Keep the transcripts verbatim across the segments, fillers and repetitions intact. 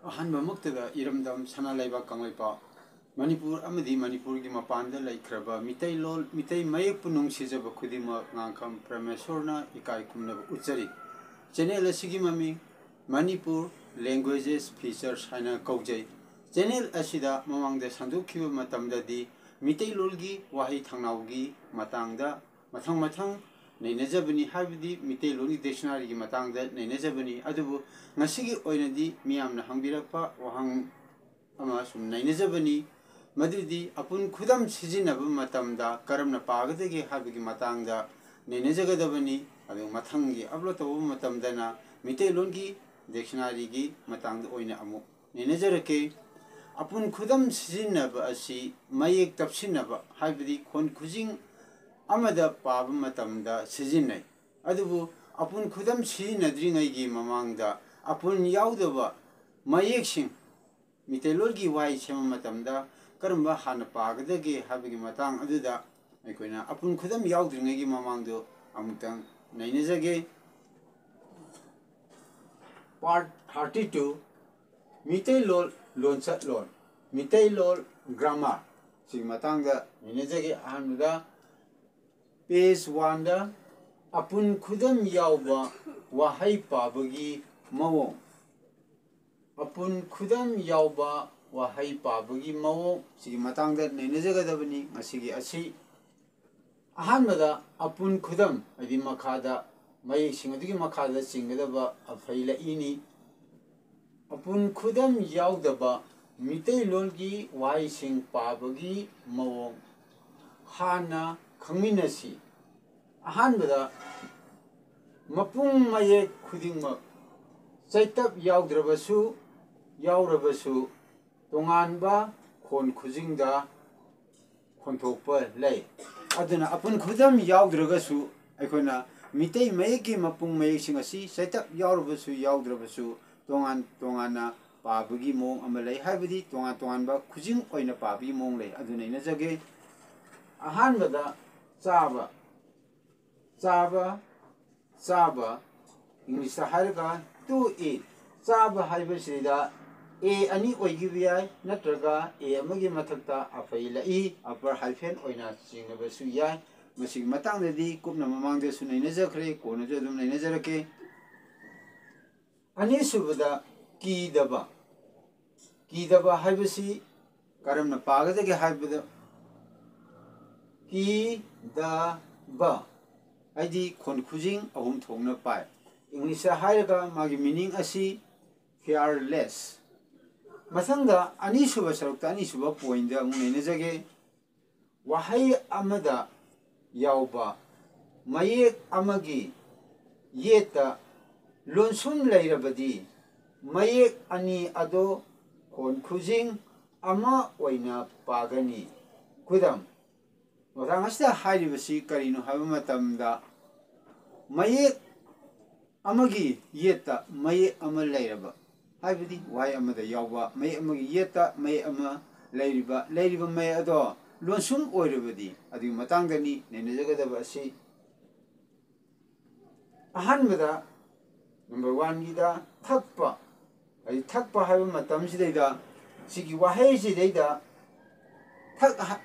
ꯑꯍꯥꯟꯕꯃꯛꯇꯗ ꯏꯔꯝꯗꯝ ꯁꯅꯥ ꯂꯩꯕꯥꯛ ꯀꯪꯂꯩꯄꯥꯛ ꯃꯅꯤꯄꯨꯔ ꯑꯃꯗꯤ ꯃꯅꯤꯄꯨꯔꯒꯤ ꯃꯄꯥꯟꯗ ꯂꯩꯈ꯭ꯔꯕ ꯃꯤꯇꯩꯂꯣꯟ, ꯃꯤꯇꯩ ꯃꯌꯦꯛꯄꯨ ꯅꯨꯡꯁꯤꯖꯕ ꯈꯨꯗꯤꯡꯃꯛ ꯉꯥꯡꯈꯝ ꯄ꯭ꯔꯃꯦꯁꯣꯔꯅ ꯏꯀꯥꯏ ꯈꯨꯝꯅꯕ ꯎꯠꯆꯔꯤ꯫ ꯆꯦꯅꯦꯜ ꯑꯁꯤꯒꯤ ꯃꯃꯤꯡ ꯃꯅꯤꯄꯨꯔ ꯂꯦꯡꯒ꯭ꯋꯦꯖꯦꯁ ꯐꯤꯆꯔꯁ ꯍꯥꯏꯅ ꯀꯧꯖꯩ꯫ ꯆꯦꯅꯦꯜ ꯑꯁꯤꯗ ꯃꯃꯥꯡꯗ ꯁꯟꯗꯣꯛꯈꯤꯕ ꯃꯇꯝꯗꯗꯤ ꯃꯤꯇꯩꯂꯣꯟꯒꯤ ꯋꯥꯍꯩ ꯊꯥꯡꯅꯥꯎꯒꯤ ꯃꯇꯥꯡꯗ ꯃꯊꯪ ꯃꯊꯪ ꯅꯩꯅꯖꯕꯅꯤ, ꯍꯥꯏꯕꯗꯤ ꯃꯤꯇꯩꯂꯣꯟꯒꯤ ꯗꯤꯛꯁꯅꯥꯔꯤꯒꯤ ꯃꯇꯥꯡꯗ ꯅꯩꯅꯖꯕꯅꯤ꯫ ꯑꯗꯨꯕꯨ ꯉꯁꯤꯒꯤ ꯑꯣꯏꯅꯗꯤ ꯃꯤꯌꯥꯝꯅ ꯍꯪꯕꯤꯔꯛꯄ ꯋꯥꯍꯪ ꯑꯃ ꯁꯨꯝ ꯅꯩꯅꯖꯕꯅꯤ, ꯃꯗꯨꯗꯤ ꯑꯄꯨꯟ ꯈꯨꯗꯝ ꯁꯤꯖꯤꯟꯅꯕ ꯃꯇꯝꯗ ꯀꯔꯝꯅ ꯄꯥꯒꯗꯒꯦ ꯍꯥꯏꯕꯒꯤ ꯃꯇꯥꯡꯗ ꯅꯩꯅꯖꯒꯗꯕꯅꯤ꯫ ꯑꯗꯨ ꯃꯊꯪꯒꯤ ꯑꯞꯂꯣꯗ ꯇꯧꯕ ꯃꯇꯝꯗꯅ ꯃꯤꯇꯩꯂꯣꯟꯒꯤ ꯗꯤꯛꯁꯅꯥꯔꯤꯒꯤ ꯃꯇꯥꯡꯗ ꯑꯣꯏꯅ ꯑꯃꯨꯛ ꯅꯩꯅꯖꯔꯛꯀꯦ꯫ ꯑꯄꯨꯟ ꯈꯨꯗꯝ ꯁꯤꯖꯤꯟꯅꯕ ꯑꯁꯤ ꯃꯌꯦꯛ ꯇꯞꯁꯤꯟꯅꯕ, ꯍꯥꯏꯕꯗꯤ ꯈꯣꯟ ꯈꯨꯖꯤꯡ ꯑꯃꯗ ꯄꯥꯕ ꯃꯇꯝꯗ ꯁꯤꯖꯤꯟꯅꯩ꯫ ꯑꯗꯨꯕꯨ ꯑꯄꯨꯟ ꯈꯨꯗꯝ ꯁꯤꯖꯤꯟꯅꯗ꯭ꯔꯤꯉꯩꯒꯤ ꯃꯃꯥꯡꯗ ꯑꯄꯨꯟ ꯌꯥꯎꯗꯕ ꯃꯌꯦꯛꯁꯤꯡ ꯃꯤꯇꯩꯂꯣꯟꯒꯤ ꯋꯥꯍꯩ ꯁꯦꯝꯕ ꯃꯇꯝꯗ ꯀꯔꯝꯕ ꯍꯥꯟꯅ ꯄꯥꯒꯗꯒꯦ ꯍꯥꯏꯕꯒꯤ ꯃꯇꯥꯡ ꯑꯗꯨꯗ ꯑꯩꯈꯣꯏꯅ ꯑꯄꯨꯟ ꯈꯨꯗꯝ ꯌꯥꯎꯗ꯭ꯔꯤꯉꯩꯒꯤ ꯃꯃꯥꯡꯗꯣ ꯑꯃꯨꯛꯇꯪ ꯅꯩꯅꯖꯒꯦ꯫ Part thirty two, ꯃꯤꯇꯩꯂꯣꯟ ꯂꯣꯟꯆꯠꯂꯣꯟ, ꯃꯤꯇꯩꯂꯣꯟ ꯒ꯭ꯔꯥꯃꯥꯔ, ꯁꯤꯒꯤ ꯃꯇꯥꯡꯗ ꯅꯩꯅꯖꯒꯦ꯫ ꯑꯍꯥꯟꯕꯗ ꯄꯦꯖ ꯋꯥꯟꯗ ꯑꯄꯨꯟ ꯈꯨꯗꯝ ꯌꯥꯎꯕ ꯋꯥꯍꯩ ꯄꯥꯕꯒꯤ ꯃꯑꯣꯡ, ꯑꯄꯨꯟ ꯈꯨꯗꯝ ꯌꯥꯎꯕ ꯋꯥꯍꯩ ꯄꯥꯕꯒꯤ ꯃꯑꯣꯡ ꯁꯤꯒꯤ ꯃꯇꯥꯡꯗ ꯅꯩꯅꯖꯒꯗꯕꯅꯤ ꯉꯁꯤꯒꯤ ꯑꯁꯤ꯫ ꯑꯍꯥꯟꯕꯗ ꯑꯄꯨꯟ ꯈꯨꯗꯝ, ꯍꯥꯏꯗꯤ ꯃꯈꯥꯗ ꯃꯌꯦꯛꯁꯤꯡ ꯑꯗꯨꯒꯤ ꯃꯈꯥꯗ ꯆꯤꯡꯒꯗꯕ ꯑꯐꯩ ꯂꯛꯏꯅꯤ꯫ ꯑꯄꯨꯟ ꯈꯨꯗꯝ ꯌꯥꯎꯗꯕ ꯃꯤꯇꯩꯂꯣꯟꯒꯤ ꯋꯥꯍꯩꯁꯤꯡ ꯄꯥꯕꯒꯤ ꯃꯑꯣꯡ ꯍꯥꯟꯅ ꯈꯪꯃꯤꯟꯅꯁꯤ꯫ ꯑꯍꯥꯟꯕꯗ, ꯃꯄꯨꯡ ꯃꯌꯦꯛ ꯈꯨꯗꯤꯡꯃꯛ ꯆꯩꯇꯞ ꯌꯥꯎꯗ꯭ꯔꯕꯁꯨ, ꯌꯥꯎꯔꯕꯁꯨ ꯇꯣꯉꯥꯟꯕ ꯈꯣꯟ ꯈꯨꯖꯤꯡꯗ ꯈꯣꯟꯊꯣꯛꯄ ꯂꯩ꯫ ꯑꯗꯨꯅ ꯑꯄꯨꯟ ꯈꯨꯗꯝ ꯌꯥꯎꯗ꯭ꯔꯒꯁꯨ ꯑꯩꯈꯣꯏꯅ ꯃꯤꯇꯩ ꯃꯌꯦꯛꯀꯤ ꯃꯄꯨꯡ ꯃꯌꯦꯛꯁꯤꯡ ꯑꯁꯤ ꯆꯩꯇꯞ ꯌꯥꯎꯔꯕꯁꯨ ꯌꯥꯎꯗ꯭ꯔꯕꯁꯨ ꯇꯣꯉꯥꯟ ꯇꯣꯉꯥꯟꯅ ꯄꯥꯕꯒꯤ ꯃꯑꯣꯡ ꯑꯃ ꯂꯩ, ꯍꯥꯏꯕꯗꯤ ꯇꯣꯉꯥꯟ ꯇꯣꯉꯥꯟꯕ ꯈꯨꯖꯤꯡ ꯑꯣꯏꯅ ꯄꯥꯕꯒꯤ ꯃꯑꯣꯡ ꯂꯩ꯫ ꯑꯗꯨ ꯅꯩꯅꯖꯒꯦ꯫ ꯑꯍꯥꯟꯕꯗ ꯆꯥꯕ, ꯆꯥꯕ, ꯆꯥꯕ, ꯏꯪꯂꯤꯁꯇ ꯍꯥꯏꯔꯒ to eat꯫ ꯆꯥꯕ ꯍꯥꯏꯕꯁꯤꯗ ꯑꯦ ꯑꯅꯤ ꯑꯣꯏꯈꯤꯕ ꯌꯥꯏ, ꯅꯠꯇ꯭ꯔꯒ ꯑꯦ ꯑꯃꯒꯤ ꯃꯊꯛꯇ ꯑꯐꯩ ꯂꯥꯛꯏ, ꯑꯄꯔ ꯍꯥꯏꯐꯦꯟ ꯑꯣꯏꯅ ꯆꯤꯡꯅꯕꯁꯨ ꯌꯥꯏ꯫ ꯃꯁꯤꯒꯤ ꯃꯇꯥꯡꯗꯗꯤ ꯀꯨꯞꯅ ꯃꯃꯥꯡꯗꯁꯨ ꯅꯩꯅꯖꯈ꯭ꯔꯦ, ꯀꯣꯟꯅꯁꯨ ꯑꯗꯨꯝ ꯅꯩꯅꯖꯔꯛꯀꯦ꯫ ꯑꯅꯤꯁꯨꯕꯗ ꯀꯤꯗꯕ꯫ ꯀꯤꯗꯕ ꯍꯥꯏꯕꯁꯤ ꯀꯔꯝꯅ ꯄꯥꯒꯗꯒꯦ ꯍꯥꯏꯕꯗ, ꯀꯤꯗꯕ ꯍꯥꯏꯗꯤ ꯈꯣꯟ ꯈꯨꯖꯤꯡ ꯑꯍꯨꯝ ꯊꯣꯛꯅ ꯄꯥꯏ꯫ ꯏꯪꯂꯤꯁꯇ ꯍꯥꯏꯔꯒ ꯃꯥꯒꯤ ꯃꯤꯅꯤꯡ ꯑꯁꯤ ꯐꯤꯌꯥꯔꯂꯦꯁ꯫ ꯃꯊꯪꯗ ꯑꯅꯤꯁꯨꯕ ꯁꯔꯨꯛꯇ, ꯑꯅꯤꯁꯨꯕ ꯄꯣꯏꯟꯗ ꯑꯃꯨꯛ ꯅꯩꯅꯖꯒꯦ꯫ ꯋꯥꯍꯩ ꯑꯃꯗ ꯌꯥꯎꯕ ꯃꯌꯦꯛ ꯑꯃꯒꯤ ꯌꯦꯠꯇ ꯂꯣꯟꯁꯨꯝ ꯂꯩꯔꯕꯗꯤ ꯃꯌꯦꯛ ꯑꯅꯤ ꯑꯗꯣ ꯈꯣꯟ ꯈꯨꯖꯤꯡ ꯑꯃ ꯑꯣꯏꯅ ꯄꯥꯒꯅꯤ꯫ ꯈꯨꯗꯝ, ꯃꯇꯥꯡ ꯑꯁꯤꯗ ꯍꯥꯏꯔꯤꯕꯁꯤ ꯀꯔꯤꯅꯣ ꯍꯥꯏꯕ ꯃꯇꯝꯗ, ꯃꯌꯦꯛ ꯑꯃꯒꯤ ꯌꯦꯠꯇ ꯃꯌꯦꯛ ꯑꯃ ꯂꯩꯔꯕ, ꯍꯥꯏꯕꯗꯤ ꯋꯥꯍꯩ ꯑꯃꯗ ꯌꯥꯎꯕ ꯃꯌꯦꯛ ꯑꯃꯒꯤ ꯌꯦꯠꯇ ꯃꯌꯦꯛ ꯑꯃ ꯂꯩꯔꯤꯕ, ꯂꯩꯔꯤꯕ ꯃꯌꯦꯛ ꯑꯗꯣ ꯂꯣꯟꯁꯨꯝ ꯑꯣꯏꯔꯕꯗꯤ, ꯑꯗꯨꯒꯤ ꯃꯇꯥꯡꯗꯅꯤ ꯅꯩꯅꯖꯒꯗꯕ ꯑꯁꯤ꯫ ꯑꯍꯥꯟꯕꯗ, ꯅꯝꯕꯔ ꯋꯥꯟꯒꯤꯗ ꯊꯛꯄ, ꯍꯥꯏꯗꯤ ꯊꯛꯄ ꯍꯥꯏꯕ ꯃꯇꯝꯁꯤꯗꯩꯗ ꯁꯤꯒꯤ ꯋꯥꯍꯩꯁꯤꯗꯩꯗ ꯊꯛ ꯍ-,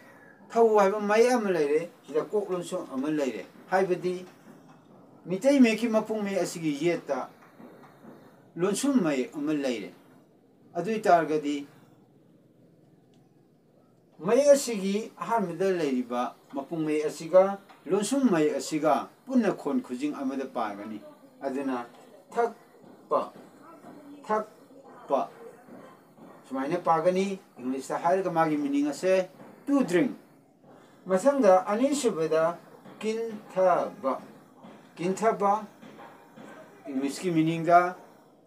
ꯊꯧ ꯍꯥꯏꯕ ꯃꯌꯦꯛ ꯑꯃ ꯂꯩꯔꯦ, ꯁꯤꯗ ꯀꯣꯛ ꯂꯣꯟꯁꯨꯝ ꯑꯃ ꯂꯩꯔꯦ꯫ ꯍꯥꯏꯕꯗꯤ ꯃꯤꯇꯩ ꯃꯌꯦꯛꯀꯤ ꯃꯄꯨꯡ ꯃꯌꯦꯛ ꯑꯁꯤꯒꯤ ꯌꯦꯠꯇ ꯂꯣꯟꯁꯨꯝ ꯃꯌꯦꯛ ꯑꯃ ꯂꯩꯔꯦ꯫ ꯑꯗꯨ ꯑꯣꯏ ꯇꯥꯔꯒꯗꯤ ꯃꯌꯦꯛ ꯑꯁꯤꯒꯤ ꯑꯍꯥꯟꯕꯗ ꯂꯩꯔꯤꯕ ꯃꯄꯨꯡ ꯃꯌꯦꯛ ꯑꯁꯤꯒ ꯂꯣꯟꯁꯨꯝ ꯃꯌꯦꯛ ꯑꯁꯤꯒ ꯄꯨꯟꯅ ꯈꯣꯟ ꯈꯨꯖꯤꯡ ꯑꯃꯗ ꯄꯥꯒꯅꯤ꯫ ꯑꯗꯨꯅ ꯊꯛꯄ, ꯊꯛꯄ ꯁꯨꯃꯥꯏꯅ ꯄꯥꯒꯅꯤ꯫ ꯏꯪꯂꯤꯁꯇ ꯍꯥꯏꯔꯒ ꯃꯥꯒꯤ ꯃꯤꯅꯤꯡ ꯑꯁꯦ to drink꯫ ꯃꯊꯪꯗ ꯑꯅꯤꯁꯨꯕꯗ ꯀꯤꯟꯊꯕ꯫ ꯀꯤꯟꯊꯕ, ꯏꯪꯂꯤꯁꯀꯤ ꯃꯤꯅꯤꯡꯗ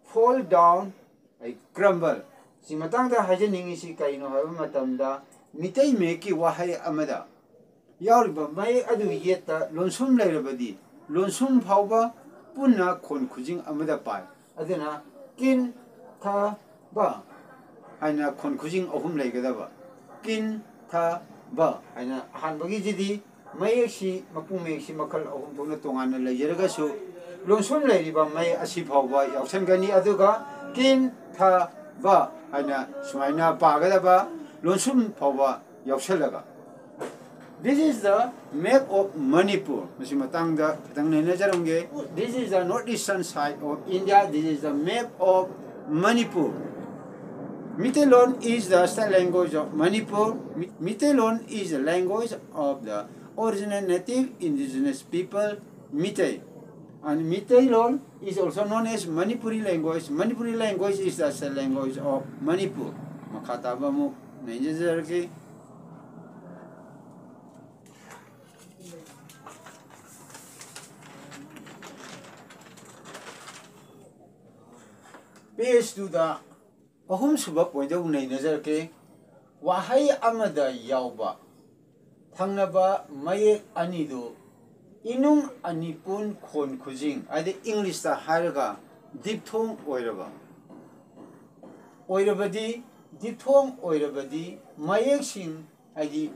fall down, ꯑꯩ crumble꯫ ꯁꯤ ꯃꯇꯥꯡꯗ ꯍꯥꯏꯖꯅꯤꯡꯉꯤꯁꯤ ꯀꯔꯤꯅꯣ ꯍꯥꯏꯕ ꯃꯇꯝꯗ, ꯃꯤꯇꯩ ꯃꯌꯦꯛꯀꯤ ꯋꯥꯍꯩ ꯑꯃꯗ ꯌꯥꯎꯔꯤꯕ ꯃꯌꯦꯛ ꯑꯗꯨꯒꯤ ꯌꯦꯠꯇ ꯂꯣꯟꯁꯨꯝ ꯂꯩꯔꯕꯗꯤ, ꯂꯣꯟꯁꯨꯝ ꯐꯥꯎꯕ ꯄꯨꯟꯅ ꯈꯣꯟ ꯈꯨꯖꯤꯡ ꯑꯃꯗ ꯄꯥꯏ꯫ ꯑꯗꯨꯅ ꯀꯤꯟ, ꯊ, ꯕ ꯍꯥꯏꯅ ꯈꯣꯟ ꯈꯨꯖꯤꯡ ꯑꯍꯨꯝ ꯂꯩꯒꯗꯕ꯫ ꯀꯤꯟ, ꯊ, ꯕ ꯍꯥꯏꯅ ꯑꯍꯥꯟꯕꯒꯤꯁꯤꯗꯤ ꯃꯌꯦꯛꯁꯤ, ꯃꯄꯨꯡ ꯃꯌꯦꯛꯁꯤ ꯃꯈꯜ ꯑꯍꯨꯝ ꯊꯣꯛꯅ ꯇꯣꯉꯥꯟꯅ ꯂꯩꯖꯔꯒꯁꯨ, ꯂꯣꯟꯁꯨꯝ ꯂꯩꯔꯤꯕ ꯃꯌꯦꯛ ꯑꯁꯤ ꯐꯥꯎꯕ ꯌꯥꯎꯁꯟꯒꯅꯤ꯫ ꯑꯗꯨꯒ ꯀꯤꯟ, ꯊ, ꯕ ꯍꯥꯏꯅ ꯁꯨꯃꯥꯏꯅ ꯄꯥꯒꯗꯕ ꯂꯣꯟꯁꯨꯝ ꯐꯥꯎꯕ ꯌꯥꯎꯁꯜꯂꯒ꯫ This is the map of Manipur. ꯃꯁꯤ ꯃꯇꯥꯡꯗ ꯈꯤꯇꯪ ꯅꯩꯅꯖꯔꯝꯒꯦ꯫ This is the northeastern side of India. This is the map of Manipur. Meitei Lon is the state language of Manipur. Mi- Meitei Lon is the language of the original native indigenous people, Meitei. And Meitei Lon is also known as Manipuri language. Manipuri language is the state language of Manipur. ꯃꯈꯥ ꯇꯥꯕ ꯑꯃꯨꯛ ꯅꯩꯅꯖꯔꯒꯦ꯫ Page two ꯗ ꯑꯍꯨꯝꯁꯨꯕ point ꯑꯃꯨꯛ ꯅꯩꯅꯖꯔꯛꯀꯦ꯫ ꯋꯥꯍꯩ ꯑꯃꯗ ꯌꯥꯎꯕ ꯊꯪꯅꯕ ꯃꯌꯦꯛ ꯑꯅꯤꯗꯨ ꯏꯅꯨꯡ ꯑꯅꯤꯄꯨꯟ ꯈꯣꯟ ꯈꯨꯖꯤꯡ, ꯍꯥꯏꯗꯤ English ꯇ ꯍꯥꯏꯔꯒ diphthong ꯑꯣꯏꯔꯕ, ꯑꯣꯏꯔꯕꯗꯤ, diphthong ꯑꯣꯏꯔꯕꯗꯤ ꯃꯌꯦꯛꯁꯤꯡ, ꯍꯥꯏꯗꯤ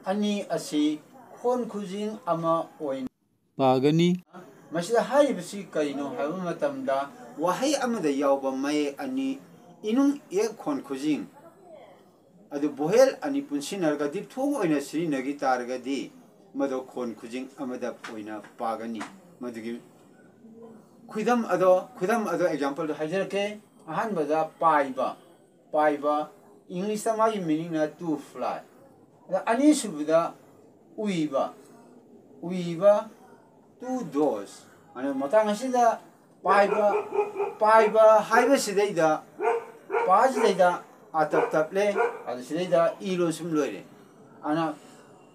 ꯑꯅꯤ ꯑꯁꯤ ꯈꯣꯟ ꯈꯨꯖꯤꯡ ꯑꯃ ꯑꯣꯏꯅ ꯄꯥꯒꯅꯤ꯫ ꯃꯁꯤꯗ ꯍꯥꯏꯔꯤꯕꯁꯤ ꯀꯔꯤꯅꯣ ꯍꯥꯏꯕ ꯃꯇꯝꯗ, ꯋꯥꯍꯩ ꯑꯃꯗ ꯌꯥꯎꯕ ꯃꯌꯦꯛ ꯑꯅꯤ ꯏꯅꯨꯡ ꯏꯌꯦꯛ ꯈꯣꯟ ꯈꯨꯖꯤꯡ ꯑꯗꯨ vowel ꯑꯅꯤ ꯄꯨꯟꯁꯤꯟꯅꯔꯒ diphthong ꯑꯣꯏꯅ ꯁꯤꯖꯤꯟꯅꯈꯤ ꯇꯥꯔꯒꯗꯤ, ꯃꯗꯨ ꯈꯣꯟ ꯈꯨꯖꯤꯡ ꯑꯃꯗ ꯑꯣꯏꯅ ꯄꯥꯒꯅꯤ꯫ ꯃꯗꯨꯒꯤ ꯈꯨꯗꯝ ꯑꯗꯣ, ꯈꯨꯗꯝ ꯑꯗꯣ, example ꯗꯣ ꯍꯥꯏꯖꯔꯛꯀꯦ꯫ ꯑꯍꯥꯟꯕꯗ ꯄꯥꯏꯕ, ꯄꯥꯏꯕ, English ꯇ ꯃꯥꯒꯤ meaning ꯅ to fly꯫ ꯑꯗ ꯑꯅꯤꯁꯨꯕꯗ ꯎꯏꯕ, ꯎꯏꯕ, to doze꯫ ꯑꯗ ꯃꯇꯥꯡ ꯑꯁꯤꯗ ꯄꯥꯏꯕ, ꯄꯥꯏꯕ ꯍꯥꯏꯕꯁꯤꯗꯩꯗ, ꯄꯥꯁꯤꯗꯩꯗ ꯑ ꯇꯞ ꯇꯞꯂꯦ, ꯑꯗꯨ ꯁꯤꯗꯩꯗ ꯏ ꯂꯣꯟꯁꯨꯝ ꯂꯣꯏꯔꯦ꯫ ꯑꯗꯨꯅ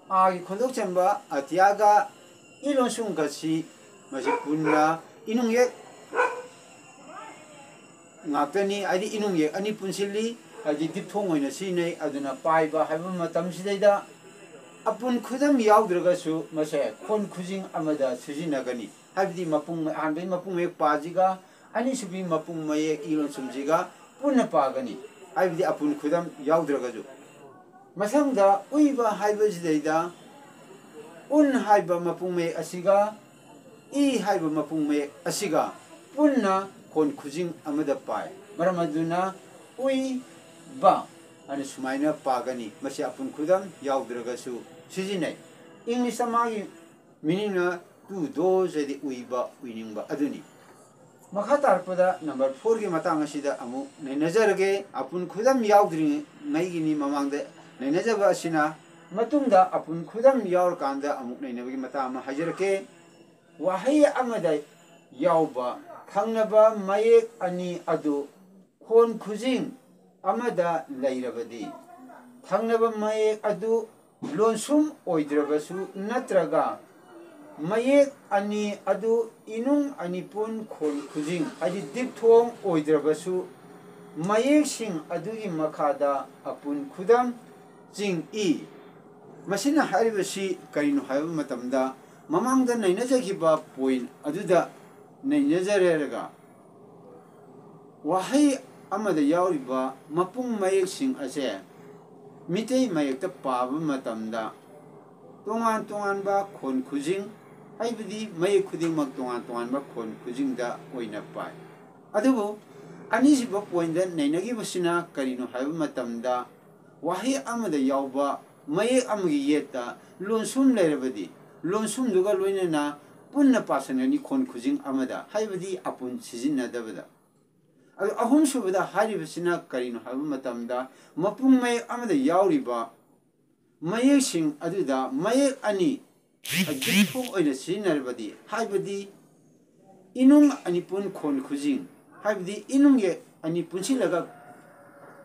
ꯑꯥꯒꯤ ꯈꯣꯟꯗꯣꯛ ꯆꯟꯕ ꯑꯇꯤꯌꯥꯒ ꯏ ꯂꯣꯟꯁꯨꯝꯒꯁꯤ ꯃꯁꯤ ꯄꯨꯟꯅ ꯏꯅꯨꯡꯌꯦꯛ ꯉꯥꯛꯇꯅꯤ, ꯍꯥꯏꯗꯤ ꯏꯅꯨꯡꯌꯦꯛ ꯑꯅꯤ ꯄꯨꯟꯁꯤꯜꯂꯤ, ꯍꯥꯏꯗꯤ diphthong ꯑꯣꯏꯅ ꯁꯤꯖꯤꯟꯅꯩ꯫ ꯑꯗꯨꯅ ꯄꯥꯏꯕ ꯍꯥꯏꯕ ꯃꯇꯝꯁꯤꯗꯩꯗ ꯑꯄꯨꯟ ꯈꯨꯗꯝ ꯌꯥꯎꯗ꯭ꯔꯒꯁꯨ ꯃꯁꯦ ꯈꯣꯟ ꯈꯨꯖꯤꯡ ꯑꯃꯗ ꯁꯤꯖꯤꯟꯅꯒꯅꯤ꯫ ꯍꯥꯏꯕꯗꯤ ꯃꯄꯨꯡ, ꯑꯍꯥꯟꯕꯒꯤ ꯃꯄꯨꯡ ꯃꯌꯦꯛ ꯄꯥꯁꯤꯒ ꯑꯅꯤꯁꯨꯕꯤ ꯃꯄꯨꯡ ꯃꯌꯦꯛ ꯏ ꯂꯣꯟꯁꯨꯝꯁꯤꯒ ꯄꯨꯟꯅ ꯄꯥꯒꯅꯤ, ꯍꯥꯏꯕꯗꯤ ꯑꯄꯨꯟ ꯈꯨꯗꯝ ꯌꯥꯎꯗ꯭ꯔꯒꯁꯨ꯫ ꯃꯊꯪꯗ ꯎꯏꯕ ꯍꯥꯏꯕꯁꯤꯗꯩꯗ ꯎꯟ ꯍꯥꯏꯕ ꯃꯄꯨꯡ ꯃꯌꯦꯛ ꯑꯁꯤꯒ ꯏ ꯍꯥꯏꯕ ꯃꯄꯨꯡ ꯃꯌꯦꯛ ꯑꯁꯤꯒ ꯄꯨꯟꯅ ꯈꯣꯟ ꯈꯨꯖꯤꯡ ꯑꯃꯗ ꯄꯥꯏ꯫ ꯃꯔꯝ ꯑꯗꯨꯅ ꯎꯏꯕ ꯍꯥꯏꯅ ꯁꯨꯃꯥꯏꯅ ꯄꯥꯒꯅꯤ꯫ ꯃꯁꯤ ꯑꯄꯨꯟ ꯈꯨꯗꯝ ꯌꯥꯎꯗ꯭ꯔꯒꯁꯨ ꯁꯤꯖꯤꯟꯅꯩ꯫ ꯏꯪꯂꯤꯁꯇ ꯃꯥꯒꯤ ꯃꯤꯅꯤꯡꯅ to doze ꯍꯥꯏꯗꯤ ꯎꯏꯕ, ꯎꯏꯅꯤꯡꯕ ꯑꯗꯨꯅꯤ꯫ ꯃꯈꯥ ꯇꯥꯔꯛꯄꯗ ꯅꯝꯕꯔ ꯐꯣꯔꯒꯤ ꯃꯇꯥꯡ ꯑꯁꯤꯗ ꯑꯃꯨꯛ ꯅꯩꯅꯖꯔꯒꯦ꯫ ꯑꯄꯨꯟ ꯈꯨꯗꯝ ꯌꯥꯎꯗ꯭ꯔꯤꯉꯩꯒꯤꯅꯤ ꯃꯃꯥꯡꯗ ꯅꯩꯅꯖꯕ ꯑꯁꯤꯅ꯫ ꯃꯇꯨꯡꯗ ꯑꯄꯨꯟ ꯈꯨꯗꯝ ꯌꯥꯎꯔꯀꯥꯟꯗ ꯑꯃꯨꯛ ꯅꯩꯅꯕꯒꯤ ꯃꯇꯥꯡ ꯑꯃ ꯍꯥꯏꯖꯔꯛꯀꯦ꯫ ꯋꯥꯍꯩ ꯑꯃꯗ ꯌꯥꯎꯕ ꯊꯪꯅꯕ ꯃꯌꯦꯛ ꯑꯅꯤ ꯑꯗꯨ ꯈꯣꯟ ꯈꯨꯖꯤꯡ ꯑꯃꯗ ꯂꯩꯔꯕꯗꯤ, ꯊꯪꯅꯕ ꯃꯌꯦꯛ ꯑꯗꯨ ꯂꯣꯟꯁꯨꯝ ꯑꯣꯏꯗ꯭ꯔꯕꯁꯨ ꯅꯠꯇ꯭ꯔꯒ ꯃꯌꯦꯛ ꯑꯅꯤ ꯑꯗꯨ ꯏꯅꯨꯡ ꯑꯅꯤꯄꯨꯟ ꯈꯣꯟ ꯈꯨꯖꯤꯡ ꯍꯥꯏꯗꯤ ꯗꯤꯞꯊꯣꯡ ꯑꯣꯏꯗ꯭ꯔꯕꯁꯨ ꯃꯌꯦꯛꯁꯤꯡ ꯑꯗꯨꯒꯤ ꯃꯈꯥꯗ ꯑꯄꯨꯟ ꯈꯨꯗꯝ ꯆꯤꯡꯏ꯫ ꯃꯁꯤꯅ ꯍꯥꯏꯔꯤꯕꯁꯤ ꯀꯔꯤꯅꯣ ꯍꯥꯏꯕ ꯃꯇꯝꯗ, ꯃꯃꯥꯡꯗ ꯅꯩꯅꯖꯈꯤꯕ ꯄꯣꯏꯟ ꯑꯗꯨꯗ ꯅꯩꯅꯖꯔꯦꯔꯒ, ꯋꯥꯍꯩ ꯑꯃꯗ ꯌꯥꯎꯔꯤꯕ ꯃꯄꯨꯡ ꯃꯌꯦꯛꯁꯤꯡ ꯑꯁꯦ ꯃꯤꯇꯩ ꯃꯌꯦꯛꯇ ꯄꯥꯕ ꯃꯇꯝꯗ ꯇꯣꯉꯥꯟ ꯇꯣꯉꯥꯟꯕ ꯈꯣꯟ ꯈꯨꯖꯤꯡ, ꯍꯥꯏꯕꯗꯤ ꯃꯌꯦꯛ ꯈꯨꯗꯤꯡꯃꯛ ꯇꯣꯉꯥꯟ ꯇꯣꯉꯥꯟꯕ ꯈꯣꯟ ꯈꯨꯖꯤꯡꯗ ꯑꯣꯏꯅ ꯄꯥꯏ꯫ ꯑꯗꯨꯕꯨ ꯑꯅꯤꯁꯨꯕ ꯄꯣꯏꯟꯗ ꯅꯩꯅꯈꯤꯕꯁꯤꯅ ꯀꯔꯤꯅꯣ ꯍꯥꯏꯕ ꯃꯇꯝꯗ, ꯋꯥꯍꯩ ꯑꯃꯗ ꯌꯥꯎꯕ ꯃꯌꯦꯛ ꯑꯃꯒꯤ ꯌꯦꯠꯇ ꯂꯣꯟꯁꯨꯝ ꯂꯩꯔꯕꯗꯤ, ꯂꯣꯟꯁꯨꯝꯗꯨꯒ ꯂꯣꯏꯅꯅ ꯄꯨꯟꯅ ꯄꯥꯁꯟꯒꯅꯤ ꯈꯣꯟ ꯈꯨꯖꯤꯡ ꯑꯃꯗ, ꯍꯥꯏꯕꯗꯤ ꯑꯄꯨꯟ ꯁꯤꯖꯤꯟꯅꯗꯕꯗ꯫ ꯑꯗꯨ ꯑꯍꯨꯝꯁꯨꯕꯗ ꯍꯥꯏꯔꯤꯕꯁꯤꯅ ꯀꯔꯤꯅꯣ ꯍꯥꯏꯕ ꯃꯇꯝꯗ, ꯃꯄꯨꯡ ꯃꯌꯦꯛ ꯑꯃꯗ ꯌꯥꯎꯔꯤꯕ ꯃꯌꯦꯛꯁꯤꯡ ꯑꯗꯨꯗ ꯃꯌꯦꯛ ꯑꯅꯤ ꯑꯗꯨ ꯊꯣꯛ ꯑꯣꯏꯅ ꯁꯤꯖꯤꯟꯅꯔꯕꯗꯤ, ꯍꯥꯏꯕꯗꯤ ꯏꯅꯨꯡ ꯑꯅꯤꯄꯨꯟ ꯈꯣꯟ ꯈꯨꯖꯤꯡ, ꯍꯥꯏꯕꯗꯤ ꯏꯅꯨꯡ ꯌꯦꯛ ꯑꯅꯤ ꯄꯨꯟꯁꯤꯜꯂꯒ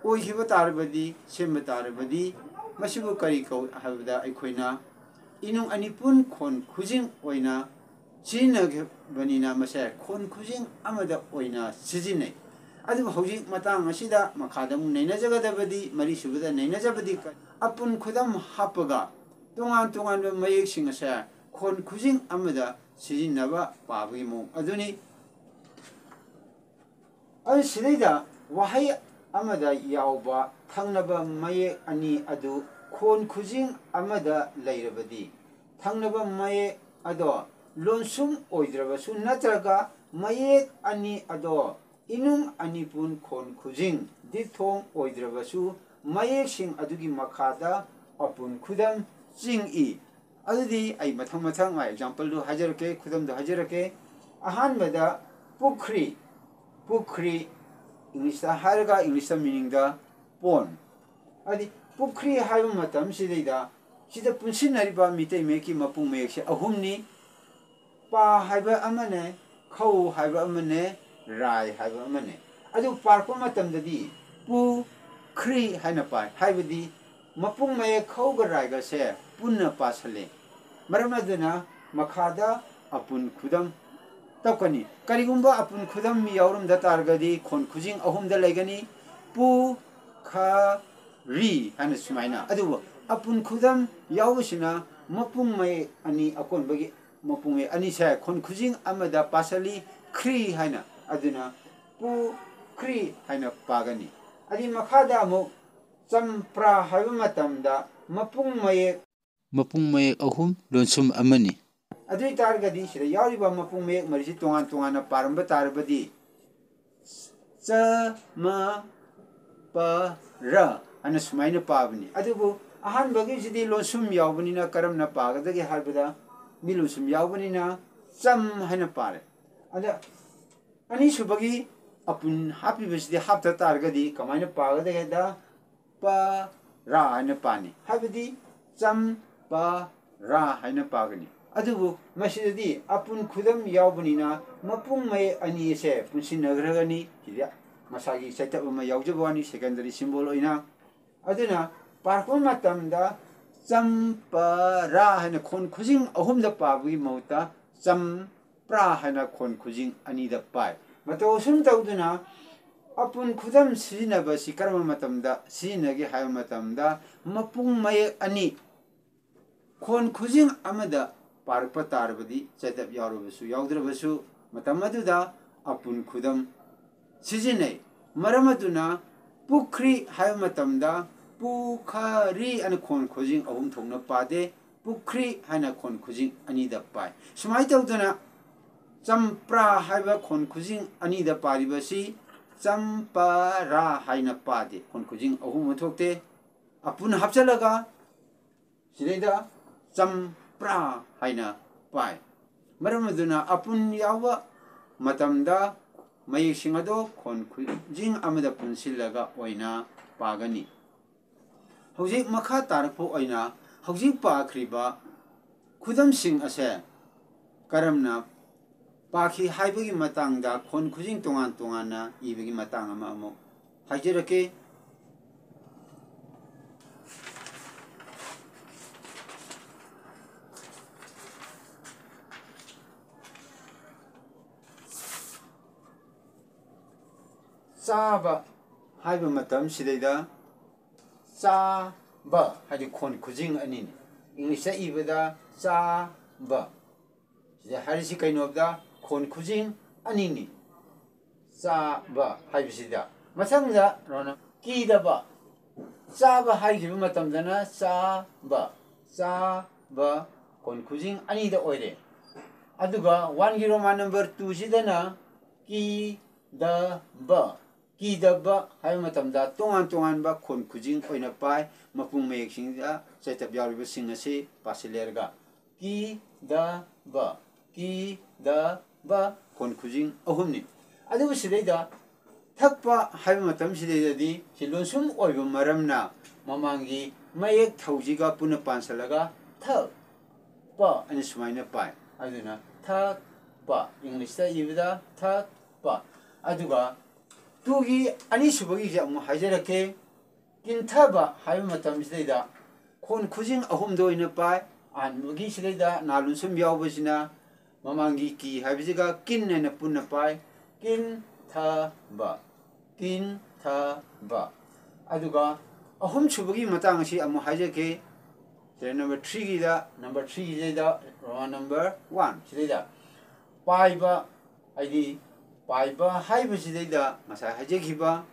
ꯑꯣꯏꯈꯤꯕ ꯇꯥꯔꯕꯗꯤ, ꯁꯦꯝꯕ ꯇꯥꯔꯕꯗꯤ, ꯃꯁꯤꯕꯨ ꯀꯔꯤ ꯀꯧꯏ ꯍꯥꯏꯕꯗ, ꯑꯩꯈꯣꯏꯅ ꯏꯅꯨꯡ ꯑꯅꯤꯄꯨꯟ ꯈꯣꯟ ꯈꯨꯖꯤꯡ ꯑꯣꯏꯅ ꯁꯤꯖꯤꯟꯅꯈꯤꯕꯅꯤꯅ ꯃꯁꯦ ꯈꯣꯟ ꯈꯨꯖꯤꯡ ꯑꯃꯗ ꯑꯣꯏꯅ ꯁꯤꯖꯤꯟꯅꯩ꯫ ꯑꯗꯨꯕꯨ ꯍꯧꯖꯤꯛ ꯃꯇꯥꯡ ꯑꯁꯤꯗ ꯃꯈꯥꯗ ꯑꯃꯨꯛ ꯅꯩꯅꯖꯒꯗꯕꯗꯤ, ꯃꯔꯤꯁꯨꯕꯗ ꯅꯩꯅꯖꯕꯗꯤ ꯑꯄꯨꯟ ꯈꯨꯗꯝ ꯍꯥꯞꯄꯒ ꯇꯣꯉꯥꯟ ꯇꯣꯉꯥꯟꯕ ꯃꯌꯦꯛꯁꯤꯡ ꯑꯁꯦ ꯈꯣꯟ ꯈꯨꯖꯤꯡ ꯑꯃꯗ ꯁꯤꯖꯤꯟꯅꯕ ꯄꯥꯕꯒꯤ ꯃꯑꯣꯡ ꯑꯗꯨꯅꯤ꯫ ꯑꯗꯨ ꯁꯤꯗꯩꯗ ꯋꯥꯍꯩ ꯑꯃꯗ ꯌꯥꯎꯕ ꯊꯪꯅꯕ ꯃꯌꯦꯛ ꯑꯅꯤ ꯑꯗꯨ ꯈꯣꯟ ꯈꯨꯖꯤꯡ ꯑꯃꯗ ꯂꯩꯔꯕꯗꯤ, ꯊꯪꯅꯕ ꯃꯌꯦꯛ ꯑꯗꯣ ꯂꯣꯟꯁꯨꯝ ꯑꯣꯏꯗ꯭ꯔꯕꯁꯨ ꯅꯠꯇ꯭ꯔꯒ ꯃꯌꯦꯛ ꯑꯅꯤ ꯑꯗꯣ ꯏꯅꯨꯡ ꯑꯅꯤꯄꯨꯟ ꯈꯣꯟ ꯈꯨꯖꯤꯡ ꯗꯤꯞꯊꯣꯡ ꯑꯣꯏꯗ꯭ꯔꯕꯁꯨ ꯃꯌꯦꯛꯁꯤꯡ ꯑꯗꯨꯒꯤ ꯃꯈꯥꯗ ꯑꯄꯨꯟ ꯈꯨꯗꯝ ꯆꯤꯡꯏ꯫ ꯑꯗꯨꯗꯤ ꯑꯩ ꯃꯊꯪ ꯃꯊꯪ ꯃꯥ ꯑꯦꯛꯖꯥꯝꯄꯜꯗꯨ ꯍꯥꯏꯖꯔꯛꯀꯦ, ꯈꯨꯗꯝꯗꯨ ꯍꯥꯏꯖꯔꯛꯀꯦ꯫ ꯑꯍꯥꯟꯕꯗ ꯄꯨꯈ꯭ꯔꯤ, ꯄꯨꯈ꯭ꯔꯤ, ꯏꯪꯂꯤꯁꯇ ꯍꯥꯏꯔꯒ ꯏꯪꯂꯤꯁꯇ ꯃꯤꯅꯤꯡꯗ ꯄꯣꯟ꯫ ꯍꯥꯏꯗꯤ ꯄꯨꯈ꯭ꯔꯤ ꯍꯥꯏꯕ ꯃꯇꯝꯁꯤꯗꯩꯗ ꯁꯤꯗ ꯄꯨꯟꯁꯤꯟꯅꯔꯤꯕ ꯃꯤꯇꯩ ꯃꯌꯦꯛꯀꯤ ꯃꯄꯨꯡ ꯃꯌꯦꯛꯁꯦ ꯑꯍꯨꯝꯅꯤ꯫ ꯄꯥ ꯍꯥꯏꯕ ꯑꯃꯅꯦ, ꯈꯧ ꯍꯥꯏꯕ ꯑꯃꯅꯦ, ꯔꯥꯏ ꯍꯥꯏꯕ ꯑꯃꯅꯦ꯫ ꯑꯗꯨ ꯄꯥꯔꯛꯄ ꯃꯇꯝꯗꯗꯤ ꯄꯨ ꯈ꯭ꯔꯤ ꯍꯥꯏꯅ ꯄꯥꯏ, ꯍꯥꯏꯕꯗꯤ ꯃꯄꯨꯡ ꯃꯌꯦꯛ ꯈꯧꯒ ꯔꯥꯏꯒꯁꯦ ꯄꯨꯟꯅ ꯄꯥꯁꯜꯂꯤ꯫ ꯃꯔꯝ ꯑꯗꯨꯅ ꯃꯈꯥꯗ ꯑꯄꯨꯟ ꯈꯨꯗꯝ ꯇꯧꯀꯅꯤ꯫ ꯀꯔꯤꯒꯨꯝꯕ ꯑꯄꯨꯟ ꯈꯨꯗꯝ ꯌꯥꯎꯔꯝꯗ ꯇꯥꯔꯒꯗꯤ ꯈꯣꯟ ꯈꯨꯖꯤꯡ ꯑꯍꯨꯝꯗ ꯂꯩꯒꯅꯤ, ꯄꯨ, ꯈ, ꯔꯤ ꯍꯥꯏꯅ ꯁꯨꯃꯥꯏꯅ꯫ ꯑꯗꯨꯕꯨ ꯑꯄꯨꯟ ꯈꯨꯗꯝ ꯌꯥꯎꯕꯁꯤꯅ ꯃꯄꯨꯡ ꯃꯌꯦꯛ ꯑꯅꯤ, ꯑꯀꯣꯟꯕꯒꯤ ꯃꯄꯨꯡ ꯃꯌꯦꯛ ꯑꯅꯤꯁꯦ ꯈꯣꯟ ꯈꯨꯖꯤꯡ ꯑꯃꯗ ꯄꯥꯁꯜꯂꯤ, ꯈ꯭ꯔꯤ ꯍꯥꯏꯅ꯫ ꯑꯗꯨꯅ ꯄꯨ ꯈ꯭ꯔꯤ ꯍꯥꯏꯅ ꯄꯥꯒꯅꯤ꯫ ꯑꯗꯨꯒꯤ ꯃꯈꯥꯗ ꯑꯃꯨꯛ ꯆꯝꯄ꯭ꯔꯥ ꯍꯥꯏꯕ ꯃꯇꯝꯗ ꯃꯄꯨꯡ ꯃꯌꯦꯛ ꯃꯄꯨꯡ ꯃꯌꯦꯛ ꯑꯍꯨꯝ ꯂꯣꯟꯁꯨꯝ ꯑꯃꯅꯤ꯫ ꯑꯗꯨ ꯑꯣꯏ ꯇꯥꯔꯒꯗꯤ ꯁꯤꯗ ꯌꯥꯎꯔꯤꯕ ꯃꯄꯨꯡ ꯃꯌꯦꯛ ꯃꯔꯤꯁꯤ ꯇꯣꯉꯥꯟ ꯇꯣꯉꯥꯟꯅ ꯄꯥꯔꯝꯕ ꯇꯥꯔꯕꯗꯤ ꯆ, ꯃ, ꯄ, ꯔ ꯍꯥꯏꯅ ꯁꯨꯃꯥꯏꯅ ꯄꯥꯕꯅꯤ꯫ ꯑꯗꯨꯕꯨ ꯑꯍꯥꯟꯕꯒꯤꯁꯤꯗꯤ ꯂꯣꯟꯁꯨꯝ ꯌꯥꯎꯕꯅꯤꯅ ꯀꯔꯝꯅ ꯄꯥꯒꯗꯒꯦ ꯍꯥꯏꯕꯗ ꯃꯤ ꯂꯣꯟꯁꯨꯝ ꯌꯥꯎꯕꯅꯤꯅ ꯆꯝ ꯍꯥꯏꯅ ꯄꯥꯔꯦ꯫ ꯑꯗ ꯑꯅꯤꯁꯨꯕꯒꯤ ꯑꯄꯨꯟ ꯍꯥꯞꯄꯤꯕꯁꯤꯗꯤ ꯍꯥꯞꯇ ꯇꯥꯔꯒꯗꯤ ꯀꯃꯥꯏꯅ ꯄꯥꯒꯗꯒꯦꯗ ꯄ ꯔꯥ ꯍꯥꯏꯅ ꯄꯥꯅꯤ꯫ ꯍꯥꯏꯕꯗꯤ ꯆꯝ ꯄ ꯔꯥ ꯍꯥꯏꯅ ꯄꯥꯒꯅꯤ꯫ ꯑꯗꯨꯕꯨ ꯃꯁꯤꯗꯗꯤ ꯑꯄꯨꯟ ꯈꯨꯗꯝ ꯌꯥꯎꯕꯅꯤꯅ ꯃꯄꯨꯡ ꯃꯌꯦꯛ ꯑꯅꯤ ꯑꯁꯦ ꯄꯨꯟꯁꯤꯟꯅꯈ꯭ꯔꯒꯅꯤ꯫ ꯁꯤꯗ ꯃꯁꯥꯒꯤ ꯆꯩꯇꯞ ꯑꯃ ꯌꯥꯎꯖꯕ ꯋꯥꯅꯤ, ꯁꯦꯀꯦꯟꯗꯔꯤ ꯁꯤꯝꯕꯣꯜ ꯑꯣꯏꯅ꯫ ꯑꯗꯨꯅ ꯄꯥꯔꯛꯄ ꯃꯇꯝꯗ ꯆꯝ ꯄ ꯔꯥ ꯍꯥꯏꯅ ꯈꯣꯟ ꯈꯨꯖꯤꯡ ꯑꯍꯨꯝꯗ ꯄꯥꯕꯒꯤ ꯃꯍꯨꯠꯇ ꯆꯝ ꯄ꯭ꯔꯥ ꯍꯥꯏꯅ ꯈꯣꯟ ꯈꯨꯖꯤꯡ ꯑꯅꯤꯗ ꯄꯥꯏ꯫ ꯃꯇꯧ ꯑꯁꯨꯝ ꯇꯧꯗꯨꯅ ꯑꯄꯨꯟ ꯈꯨꯗꯝ ꯁꯤꯖꯤꯟꯅꯕ ꯑꯁꯤ ꯀꯔꯝꯕ ꯃꯇꯝꯗ ꯁꯤꯖꯤꯟꯅꯒꯦ ꯍꯥꯏꯕ ꯃꯇꯝꯗ ꯃꯄꯨꯡ ꯃꯌꯦꯛ ꯑꯅꯤ ꯈꯣꯟ ꯈꯨꯖꯤꯡ ꯑꯃꯗ ꯄꯥꯔꯛꯄ ꯇꯥꯔꯕꯗꯤ ꯆꯩꯇꯞ ꯌꯥꯎꯔꯕꯁꯨ ꯌꯥꯎꯗ꯭ꯔꯕꯁꯨ ꯃꯇꯝ ꯑꯗꯨꯗ ꯑꯄꯨꯟ ꯈꯨꯗꯝ ꯁꯤꯖꯤꯟꯅꯩ꯫ ꯃꯔꯝ ꯑꯗꯨꯅ ꯄꯨꯈ꯭ꯔꯤ ꯍꯥꯏꯕ ꯃꯇꯝꯗ ꯄꯨ ꯈ ꯔꯤ ꯑꯅ ꯈꯣꯟ ꯈꯨꯖꯤꯡ ꯑꯍꯨꯝ ꯊꯣꯛꯅ ꯄꯥꯗꯦ, ꯄꯨꯈ꯭ꯔꯤ ꯍꯥꯏꯅ ꯈꯣꯟ ꯈꯨꯖꯤꯡ ꯑꯅꯤꯗ ꯄꯥꯏ꯫ ꯁꯨꯃꯥꯏꯅ ꯇꯧꯗꯅ ꯆꯝꯄ꯭ꯔꯥ ꯍꯥꯏꯕ ꯈꯣꯟ ꯈꯨꯖꯤꯡ ꯑꯅꯤꯗ ꯄꯥꯔꯤꯕꯁꯤ ꯆꯝꯄꯔꯥ ꯍꯥꯏꯅ ꯄꯥꯗꯦ꯫ ꯈꯣꯟ ꯈꯨꯖꯤꯡ ꯑꯍꯨꯝ ꯑꯃ ꯊꯣꯛꯇꯦ꯫ ꯑꯄꯨꯟ ꯍꯥꯞꯆꯤꯜꯂꯒ ꯁꯤꯗꯩꯗ ꯆꯝꯄ꯭ꯔꯥ ꯍꯥꯏꯅ ꯄꯥꯏ꯫ ꯃꯔꯝ ꯑꯗꯨꯅ ꯑꯄꯨꯟ ꯌꯥꯎꯕ ꯃꯇꯝꯗ ꯃꯌꯦꯛꯁꯤꯡ ꯑꯗꯣ ꯈꯣꯟ ꯈꯨꯖꯤꯡ ꯑꯃꯗ ꯄꯨꯟꯁꯤꯜꯂꯒ ꯑꯣꯏꯅ ꯄꯥꯒꯅꯤ꯫ ꯍꯧꯖꯤꯛ ꯃꯈꯥ ꯇꯥꯔꯛꯄ ꯑꯣꯏꯅ ꯍꯧꯖꯤꯛ ꯄꯥꯈ꯭ꯔꯤꯕ ꯈꯨꯗꯝꯁꯤꯡ ꯑꯁꯦ ꯀꯔꯝꯅ ꯄꯥꯈꯤ ꯍꯥꯏꯕꯒꯤ ꯃꯇꯥꯡꯗ ꯈꯣꯟ ꯈꯨꯖꯤꯡ ꯇꯣꯉꯥꯟ ꯇꯣꯉꯥꯟꯅ ꯏꯕꯒꯤ ꯃꯇꯥꯡ ꯑꯃ ꯑꯃꯨꯛ ꯍꯥꯏꯖꯔꯛꯀꯦ꯫ ꯆꯥꯕ ꯍꯥꯏꯕ ꯃꯇꯝꯁꯤꯗꯩꯗ ꯆꯥꯕ ꯍꯥꯏꯗꯤ ꯈꯣꯟ ꯈꯨꯖꯤꯡ ꯑꯅꯤꯅꯤ꯫ ꯏꯪꯂꯤꯁꯇ ꯏꯕꯗ ꯆꯥꯕ꯫ ꯁꯤꯗ ꯍꯥꯏꯔꯤꯁꯤ ꯀꯩꯅꯣ ꯍꯥꯏꯕꯗ ꯈꯣꯟ ꯈꯨꯖꯤꯡ ꯑꯅꯤꯅꯤ꯫ ꯆꯥꯕ ꯍꯥꯏꯕꯁꯤꯗ꯫ ꯃꯊꯪꯗ ꯔꯣꯅ ꯀꯤꯗꯕ꯫ ꯆꯥꯕ ꯍꯥꯏꯈꯤꯕ ꯃꯇꯝꯗꯅ ꯆꯥꯕ, ꯆꯥꯕ ꯈꯣꯟ ꯈꯨꯖꯤꯡ ꯑꯅꯤꯗ ꯑꯣꯏꯔꯦ꯫ ꯑꯗꯨꯒ ꯋꯥꯟꯒꯤ ꯔꯣꯃꯥꯟ ꯅꯝꯕꯔ ꯇꯨꯁꯤꯗꯅ ꯀꯤꯗꯕ꯫ ꯀꯤꯗꯕ ꯍꯥꯏꯕ ꯃꯇꯝꯗ ꯇꯣꯉꯥꯟ ꯇꯣꯉꯥꯟꯕ ꯈꯣꯟ ꯈꯨꯖꯤꯡ ꯑꯣꯏꯅ ꯄꯥꯏ꯫ ꯃꯄꯨꯡ ꯃꯌꯦꯛꯁꯤꯡꯗ ꯆꯩꯇꯞ ꯌꯥꯎꯔꯤꯕꯁꯤꯡ ꯑꯁꯤ ꯄꯥꯁꯤꯜꯂꯦꯔꯒ ꯀꯤꯗꯕ, ꯀꯤꯗꯕ ꯈꯣꯟ ꯈꯨꯖꯤꯡ ꯑꯍꯨꯝꯅꯤ꯫ ꯑꯗꯨꯕꯨ ꯁꯤꯗꯩꯗ ꯊꯛꯄ ꯍꯥꯏꯕ ꯃꯇꯝꯁꯤꯗꯩꯗꯗꯤ ꯁꯤ ꯂꯣꯟꯁꯨꯝ ꯑꯣꯏꯕ ꯃꯔꯝꯅ ꯃꯃꯥꯡꯒꯤ ꯃꯌꯦꯛ ꯊꯧꯁꯤꯒ ꯄꯨꯟꯅ ꯄꯥꯟꯁꯤꯜꯂꯒ ꯊꯛ ꯄ ꯑꯅꯤ ꯁꯨꯃꯥꯏꯅ ꯄꯥꯏ꯫ ꯑꯗꯨꯅ ꯊꯛ ꯄ, ꯏꯪꯂꯤꯁꯇ ꯏꯕꯗ ꯊꯛ ꯄ꯫ ꯑꯗꯨꯒ ꯇꯨꯒꯤ ꯑꯅꯤꯁꯨꯕꯒꯤꯁꯦ ꯑꯃꯨꯛ ꯍꯥꯏꯖꯔꯛꯀꯦ꯫ ꯀꯤꯟꯊꯕ ꯍꯥꯏꯕ ꯃꯇꯝꯁꯤꯗꯩꯗ ꯈꯣꯟ ꯈꯨꯖꯤꯡ ꯑꯍꯨꯝꯗ ꯑꯣꯏꯅ ꯄꯥꯏ꯫ ꯑꯍꯥꯟꯕꯒꯤ ꯁꯤꯗꯩꯗ ꯅꯥ ꯂꯣꯟꯁꯨꯝ ꯌꯥꯎꯕꯁꯤꯅ ꯃꯃꯥꯡꯒꯤ ꯀꯤ ꯍꯥꯏꯕꯁꯤꯒ ꯀꯤꯟ ꯍꯥꯏꯅ ꯄꯨꯟꯅ ꯄꯥꯏ꯫ ꯀꯤꯟꯊꯕ, ꯀꯤꯟꯊꯕ꯫ ꯑꯗꯨꯒ ꯑꯍꯨꯝꯁꯨꯕꯒꯤ ꯃꯇꯥꯡ ꯑꯁꯤ ꯑꯃꯨꯛ ꯍꯥꯏꯖꯒꯦ꯫ ꯁꯤꯗ ꯅꯝꯕꯔ ꯊ꯭ꯔꯤꯒꯤꯗ, ꯅꯝꯕꯔ ꯊ꯭ꯔꯤꯒꯤꯁꯤꯗꯩꯗ ꯔꯣꯃꯥꯟ ꯅꯝꯕꯔ ꯋꯥꯟ ꯁꯤꯗꯩꯗ ꯄꯥꯏꯕ, ꯍꯥꯏꯗꯤ ꯄꯥꯏꯕ ꯍꯥꯏꯕꯁꯤꯗꯩꯗ ꯉꯁꯥꯏ ꯍꯥꯏꯖꯈꯤꯕ,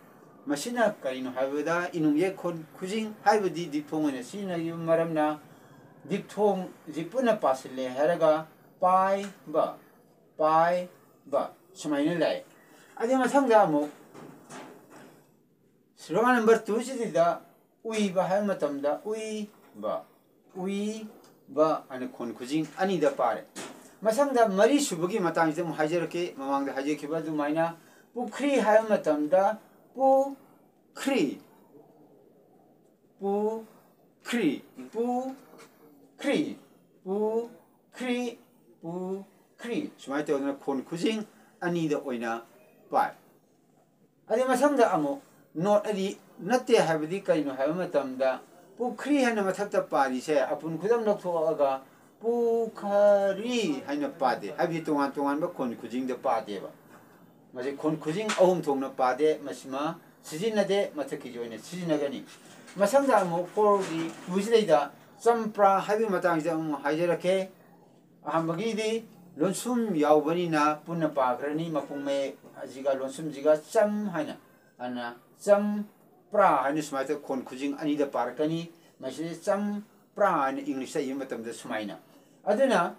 ꯃꯁꯤꯅ ꯀꯔꯤꯅꯣ ꯍꯥꯏꯕꯗ ꯏꯅꯨꯡ ꯌꯦꯛ ꯈꯣꯟ ꯈꯨꯖꯤꯡ ꯍꯥꯏꯕꯗꯤ ꯗꯤꯞꯊꯣꯡ ꯑꯣꯏꯅ ꯁꯤꯖꯤꯟꯅꯈꯤꯕ ꯃꯔꯝꯅ ꯗꯤꯞꯊꯣꯡꯁꯤ ꯄꯨꯟꯅ ꯄꯥꯁꯤꯜꯂꯦ ꯍꯥꯏꯔꯒ ꯄꯥꯏꯕ, ꯄꯥꯏꯕ ꯁꯨꯃꯥꯏꯅ ꯂꯩ꯫ ꯑꯗꯨ ꯃꯊꯪꯗ ꯑꯃꯨꯛ ꯔꯣꯃꯥꯟ ꯅꯝꯕꯔ ꯇꯨꯁꯤꯗ ꯎꯏꯕ ꯍꯥꯏꯕ ꯃꯇꯝꯗ ꯎꯏꯕ, ꯎꯏꯕ ꯍꯥꯏꯅ ꯈꯣꯟ ꯈꯨꯖꯤꯡ ꯑꯅꯤꯗ ꯄꯥꯔꯦ꯫ ꯃꯊꯪꯗ ꯃꯔꯤꯁꯨꯕꯒꯤ ꯃꯇꯥꯡꯁꯤꯗ ꯑꯃꯨꯛ ꯍꯥꯏꯖꯔꯛꯀꯦ꯫ ꯃꯃꯥꯡꯗ ꯍꯥꯏꯖꯈꯤꯕ ꯑꯗꯨꯃꯥꯏꯅ ꯄꯨꯈ꯭ꯔꯤ ꯍꯥꯏꯕ ꯃꯇꯝꯗ ꯄꯨ ꯈ꯭ꯔꯤ, ꯄꯨ ꯈ꯭ꯔꯤ, ꯄꯨ ꯈ꯭ꯔꯤ, ꯄꯨ ꯈ꯭ꯔꯤ, ꯄꯨ ꯈ꯭ꯔꯤ, ꯁꯨꯃꯥꯏꯅ ꯇꯧꯗꯅ ꯈꯣꯟ ꯈꯨꯖꯤꯡ ꯑꯅꯤꯗ ꯑꯣꯏꯅ ꯄꯥꯏ꯫ ꯑꯗꯩ ꯃꯊꯪꯗ ꯑꯃꯨꯛ ꯅꯣꯠ ꯑꯅꯤ ꯅꯠꯇꯦ ꯍꯥꯏꯕꯗꯤ ꯀꯔꯤꯅꯣ ꯍꯥꯏꯕ ꯃꯇꯝꯗ, ꯄꯨꯈ꯭ꯔꯤ ꯍꯥꯏꯅ ꯃꯊꯛꯇ ꯄꯥꯔꯤꯁꯦ ꯑꯄꯨꯟ ꯈꯨꯗꯝ ꯂꯧꯊꯣꯛꯑꯒ ꯄꯨꯈꯔꯤ ꯍꯥꯏꯅ ꯄꯥꯗꯦ, ꯍꯥꯏꯕꯗꯤ ꯇꯣꯉꯥꯟ ꯇꯣꯉꯥꯟꯕ ꯈꯣꯟ ꯈꯨꯖꯤꯡꯗ ꯄꯥꯗꯦꯕ꯫ ꯃꯁꯤ ꯈꯣꯟ ꯈꯨꯖꯤꯡ ꯑꯍꯨꯝ ꯊꯣꯛꯅ ꯄꯥꯗꯦ, ꯃꯁꯤꯃ ꯁꯤꯖꯤꯟꯅꯗꯦ, ꯃꯊꯛꯀꯤꯁꯤ ꯑꯣꯏꯅ ꯁꯤꯖꯤꯟꯅꯒꯅꯤ꯫ ꯃꯊꯪꯗ ꯑꯃꯨꯛ ꯐꯣꯔꯒꯤ ꯇꯨꯁꯤꯗꯩꯗ ꯆꯝꯄ꯭ꯔꯥ ꯍꯥꯏꯕꯒꯤ ꯃꯇꯥꯡꯁꯤꯗ ꯑꯃꯨꯛ ꯍꯥꯏꯖꯔꯛꯀꯦ꯫ ꯑꯍꯥꯟꯕꯒꯤꯗꯤ ꯂꯣꯟꯁꯨꯝ ꯌꯥꯎꯕꯅꯤꯅ ꯄꯨꯟꯅ ꯄꯥꯈ꯭ꯔꯅꯤ, ꯃꯄꯨꯡ ꯃꯌꯦꯛ ꯑꯁꯤꯒ ꯂꯣꯟꯁꯨꯝꯁꯤꯒ ꯆꯝ ꯍꯥꯏꯅ꯫ ꯑꯗꯨꯅ ꯆꯝꯄ꯭ꯔꯥ ꯍꯥꯏꯅ ꯁꯨꯃꯥꯏꯅ ꯈꯣꯟ ꯈꯨꯖꯤꯡ ꯑꯅꯤꯗ ꯄꯥꯔꯛꯀꯅꯤ꯫ ꯃꯁꯤꯗ ꯆꯝꯄ꯭ꯔꯥ ꯍꯥꯏꯅ ꯏꯪꯂꯤꯁꯇ ꯏꯕ ꯃꯇꯝꯗ ꯁꯨꯃꯥꯏꯅ꯫ ꯑꯗꯨꯅ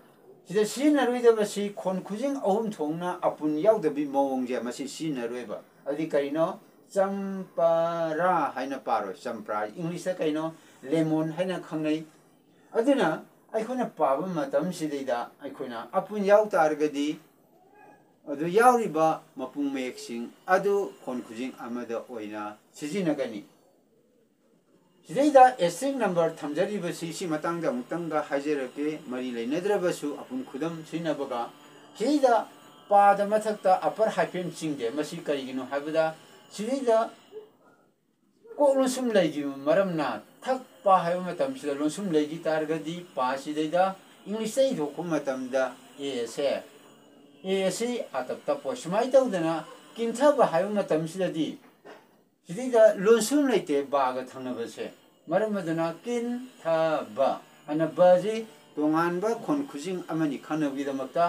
ꯁꯤꯗ ꯁꯤꯖꯤꯟꯅꯔꯣꯏꯗꯕꯁꯤ ꯈꯣꯟ ꯈꯨꯖꯤꯡ ꯑꯍꯨꯝ ꯊꯣꯛꯅ ꯑꯄꯨꯟ ꯌꯥꯎꯗꯕꯤ ꯃꯑꯣꯡꯁꯦ ꯃꯁꯤ ꯁꯤꯖꯤꯟꯅꯔꯣꯏꯕ꯫ ꯑꯗꯨꯗꯤ ꯀꯔꯤꯅꯣ? ꯆꯝꯄꯔꯥ ꯍꯥꯏꯅ ꯄꯥꯔꯣꯏ꯫ ꯆꯝꯄ꯭ꯔꯥ ꯏꯪꯂꯤꯁꯇ ꯀꯩꯅꯣ? ꯂꯦꯃꯣꯟ ꯍꯥꯏꯅ ꯈꯪꯅꯩ꯫ ꯑꯗꯨꯅ ꯑꯩꯈꯣꯏꯅ ꯄꯥꯕ ꯃꯇꯝꯁꯤꯗꯩꯗ ꯑꯩꯈꯣꯏꯅ ꯑꯄꯨꯟ ꯌꯥꯎ ꯇꯥꯔꯒꯗꯤ ꯑꯗꯨ ꯌꯥꯎꯔꯤꯕ ꯃꯄꯨꯡ ꯃꯌꯦꯛꯁꯤꯡ ꯑꯗꯨ ꯈꯣꯟ ꯈꯨꯖꯤꯡ ꯑꯃꯗ ꯑꯣꯏꯅ ꯁꯤꯖꯤꯟꯅꯒꯅꯤ꯫ ꯁꯤꯗꯩꯗ ꯑꯦꯁꯇ꯭ꯔꯤꯛ ꯅꯝꯕꯔ ꯊꯝꯖꯔꯤꯕꯁꯤ ꯁꯤ ꯃꯇꯥꯡꯗ ꯑꯃꯨꯛꯇꯪꯒ ꯍꯥꯏꯖꯔꯛꯀꯦ, ꯃꯔꯤ ꯂꯩꯅꯗ꯭ꯔꯕꯁꯨ ꯑꯄꯨꯟ ꯈꯨꯗꯝ ꯁꯤꯖꯤꯟꯅꯕꯒ꯫ ꯁꯤꯗꯩꯗ ꯄꯥꯗ ꯃꯊꯛꯇ ꯑꯄꯔ ꯍꯥꯏꯐꯦꯟ ꯆꯤꯡꯗꯦ꯫ ꯃꯁꯤ ꯀꯔꯤꯒꯤꯅꯣ ꯍꯥꯏꯕꯗ ꯁꯤꯗꯩꯗ ꯀꯣꯛ ꯂꯣꯟꯁꯨꯝ ꯂꯩꯈꯤꯕ ꯃꯔꯝꯅ ꯊꯛꯄ ꯍꯥꯏꯕ ꯃꯇꯝꯁꯤꯗ ꯂꯣꯟꯁꯨꯝ ꯂꯩꯈꯤ ꯇꯥꯔꯒꯗꯤ ꯄꯥꯁꯤꯗꯩꯗ ꯏꯪꯂꯤꯁꯇ ꯏꯊꯣꯛꯄ ꯃꯇꯝꯗ ꯑꯦ ꯑꯁꯦ, ꯑꯦ ꯑꯁꯤ ꯑꯥꯇꯞ ꯇꯞꯄꯣ꯫ ꯁꯨꯃꯥꯏꯅ ꯇꯧꯗꯅ ꯀꯤꯟꯊꯕ ꯍꯥꯏꯕ ꯃꯇꯝꯁꯤꯗꯗꯤ ꯁꯤꯗꯩꯗ ꯂꯣꯟꯁꯨꯝ ꯂꯩꯇꯦ ꯕꯥꯒ ꯊꯪꯅꯕꯁꯦ꯫ ꯃꯔꯝ ꯑꯗꯨꯅ ꯀꯤꯟꯊꯕ ꯍꯥꯏꯅ ꯕꯁꯤ ꯇꯣꯉꯥꯟꯕ ꯈꯣꯟ ꯈꯨꯖꯤꯡ ꯑꯃꯅꯤ ꯈꯪꯅꯕꯒꯤꯗꯃꯛꯇ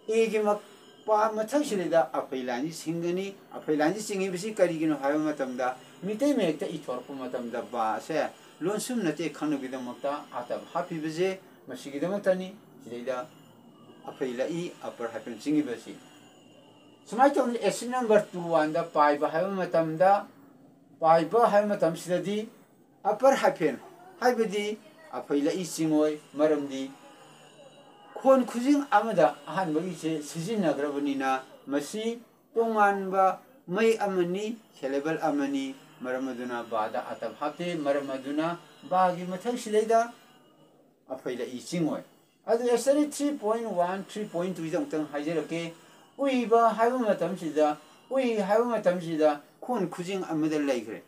ꯑꯦꯒꯤ ꯃꯛ-, ꯄꯥ ꯃꯊꯛꯁꯤꯗꯩꯗ ꯑꯐꯩ ꯂꯥꯏꯟꯁꯤ ꯆꯤꯡꯒꯅꯤ꯫ ꯑꯐꯩ ꯂꯥꯏꯟꯁꯤ ꯆꯤꯡꯉꯤꯕꯁꯤ ꯀꯔꯤꯒꯤꯅꯣ ꯍꯥꯏꯕ ꯃꯇꯝꯗ ꯃꯤꯇꯩ ꯃꯌꯦꯛꯇ ꯏꯊꯣꯔꯛꯄ ꯃꯇꯝꯗ ꯕꯥ ꯑꯁꯦ ꯂꯣꯟꯁꯨꯝ ꯅꯠꯇꯦ ꯈꯪꯅꯕꯒꯤꯗꯃꯛꯇ ꯑꯥꯇꯞ ꯍꯥꯞꯄꯤꯕꯁꯦ ꯃꯁꯤꯒꯤꯗꯃꯛꯇꯅꯤ꯫ ꯁꯤꯗꯩꯗ ꯑꯐꯩ ꯂꯏ ꯑꯄꯔ ꯍꯥꯏꯐꯦꯟ ꯆꯤꯡꯉꯤꯕꯁꯤ꯫ ꯁꯨꯃꯥꯏꯅ ꯇꯧꯅ ꯑꯦꯁꯤ ꯅꯝꯕꯔ ꯇꯨ ꯋꯥꯟꯗ ꯄꯥꯏꯕ ꯍꯥꯏꯕ ꯃꯇꯝꯗ, ꯄꯥꯏꯕ ꯍꯥꯏꯕ ꯃꯇꯝꯁꯤꯗꯗꯤ ꯑꯄꯔ ꯍꯥꯏꯐꯦꯟ ꯍꯥꯏꯕꯗꯤ ꯑꯐꯩ ꯂꯏ ꯆꯤꯡꯉꯣꯏ꯫ ꯃꯔꯝꯗꯤ ꯈꯣꯟ ꯈꯨꯖꯤꯡ ꯑꯃꯗ ꯑꯍꯥꯟꯕꯒꯤꯁꯦ ꯁꯤꯖꯤꯟꯅꯈ꯭ꯔꯕꯅꯤꯅ ꯃꯁꯤ ꯇꯣꯉꯥꯟꯕ ꯃꯌꯦꯛ ꯑꯃꯅꯤ, ꯁꯦꯂꯦꯕꯜ ꯑꯃꯅꯤ꯫ ꯃꯔꯝ ꯑꯗꯨꯅ ꯕꯥꯗ ꯑꯇꯞ ꯍꯥꯞꯇꯦ꯫ ꯃꯔꯝ ꯑꯗꯨꯅ ꯕꯥꯒꯤ ꯃꯊꯛꯁꯤꯗꯩꯗ ꯑꯐꯩ ꯂꯏ ꯆꯤꯡꯉꯣꯏ꯫ ꯑꯗꯨ ꯑꯦꯁꯇꯗꯤ three point one, three point ꯇꯨꯁꯤꯗ ꯑꯃꯨꯛꯇꯪ ꯍꯥꯏꯖꯔꯛꯀꯦ꯫ ꯎꯏꯕ ꯍꯥꯏꯕ ꯃꯇꯝꯁꯤꯗ, ꯎꯏ ꯍꯥꯏꯕ ꯃꯇꯝꯁꯤꯗ ꯈꯣꯟ ꯈꯨꯖꯤꯡ ꯑꯃꯗ ꯂꯩꯈ꯭ꯔꯦ꯫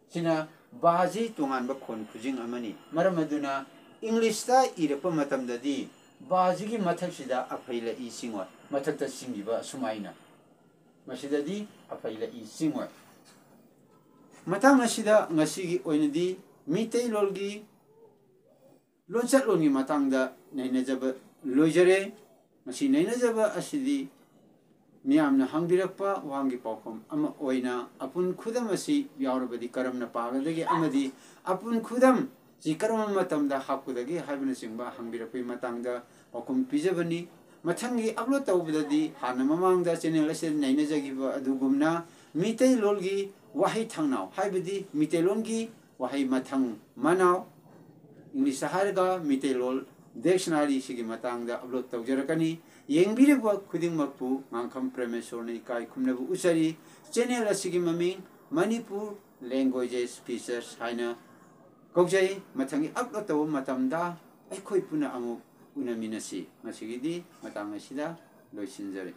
ꯁꯤꯅ ꯕꯥꯁꯤ ꯇꯣꯉꯥꯟꯕ ꯈꯣꯟ ꯈꯨꯖꯤꯡ ꯑꯃꯅꯤ꯫ ꯃꯔꯝ ꯑꯗꯨꯅ ꯏꯪꯂꯤꯁꯇ ꯏꯔꯛꯄ ꯃꯇꯝꯗꯗꯤ ꯕꯥꯁꯤꯒꯤ ꯃꯊꯛꯁꯤꯗ ꯑꯐꯩ ꯂꯏ ꯆꯤꯡꯉꯣꯏ, ꯃꯊꯛꯇ ꯆꯤꯡꯈꯤꯕ ꯑꯁꯨꯃꯥꯏꯅ꯫ ꯃꯁꯤꯗꯗꯤ ꯑꯐꯩ ꯂꯏ ꯆꯤꯡꯉꯣꯏ꯫ ꯃꯇꯥꯡ ꯑꯁꯤꯗ ꯉꯁꯤꯒꯤ ꯑꯣꯏꯅꯗꯤ ꯃꯤꯇꯩꯂꯣꯟꯒꯤ ꯂꯣꯟꯆꯠꯂꯣꯟꯒꯤ ꯃꯇꯥꯡꯗ ꯅꯩꯅꯖꯕ ꯂꯣꯏꯖꯔꯦ꯫ ꯃꯁꯤ ꯅꯩꯅꯖꯕ ꯑꯁꯤꯗꯤ ꯃꯤꯌꯥꯝꯅ ꯍꯪꯕꯤꯔꯛꯄ ꯋꯥꯍꯪꯒꯤ ꯄꯥꯎꯈꯨꯝ ꯑꯃ ꯑꯣꯏꯅ ꯑꯄꯨꯟ ꯈꯨꯗꯝ ꯑꯁꯤ ꯌꯥꯎꯔꯕꯗꯤ ꯀꯔꯝꯅ ꯄꯥꯒꯗꯒꯦ ꯑꯃꯗꯤ ꯑꯄꯨꯟ ꯈꯨꯗꯝ ꯁꯤ ꯀꯔꯝꯕ ꯃꯇꯝꯗ ꯍꯥꯞꯀꯗꯒꯦ ꯍꯥꯏꯕꯅꯆꯤꯡꯕ ꯍꯪꯕꯤꯔꯛꯄꯒꯤ ꯃꯇꯥꯡꯗ ꯄꯥꯎꯈꯨꯝ ꯄꯤꯖꯕꯅꯤ꯫ ꯃꯊꯪꯒꯤ ꯑꯞꯂꯣꯗ ꯇꯧꯕꯗꯗꯤ ꯍꯥꯟꯅ ꯃꯃꯥꯡꯗ ꯆꯦꯅꯦꯜ ꯑꯁꯤꯗ ꯅꯩꯅꯖꯈꯤꯕ ꯑꯗꯨꯒꯨꯝꯅ ꯃꯤꯇꯩꯂꯣꯟꯒꯤ ꯋꯥꯍꯩ ꯊꯪꯅꯥꯎ ꯍꯥꯏꯕꯗꯤ ꯃꯤꯇꯩꯂꯣꯟꯒꯤ ꯋꯥꯍꯩ ꯃꯊꯪ ꯃꯅꯥꯎ, ꯏꯪꯂꯤꯁꯇ ꯍꯥꯏꯔꯒ ꯃꯤꯇꯩꯂꯣꯟ ꯗꯤꯛꯁꯅꯥꯔꯤꯁꯤꯒꯤ ꯃꯇꯥꯡꯗ ꯑꯞꯂꯣꯗ ꯇꯧꯖꯔꯛꯀꯅꯤ꯫ ꯌꯦꯡꯕꯤꯔꯤꯕ ꯈꯨꯗꯤꯡꯃꯛꯄꯨ ꯉꯥꯡꯈꯝ ꯄ꯭ꯔꯦꯃꯦꯁꯣꯔꯅ ꯏꯀꯥꯏ ꯈꯨꯝꯅꯕ ꯎꯠꯆꯔꯤ꯫ ꯆꯦꯅꯦꯜ ꯑꯁꯤꯒꯤ ꯃꯃꯤꯡ ꯃꯅꯤꯄꯨꯔ ꯂꯦꯡꯒ꯭ꯋꯦꯖꯦꯁ ꯐꯤꯆꯔꯁ ꯍꯥꯏꯅ ꯀꯧꯖꯩ꯫ ꯃꯊꯪꯒꯤ ꯑꯞꯂꯣꯗ ꯇꯧꯕ ꯃꯇꯝꯗ ꯑꯩꯈꯣꯏ ꯄꯨꯟꯅ ꯑꯃꯨꯛ ꯎꯅꯃꯤꯟꯅꯁꯤ꯫ ꯉꯁꯤꯒꯤꯗꯤ ꯃꯇꯥꯡ ꯑꯁꯤꯗ ꯂꯣꯏꯁꯤꯟꯖꯔꯦ꯫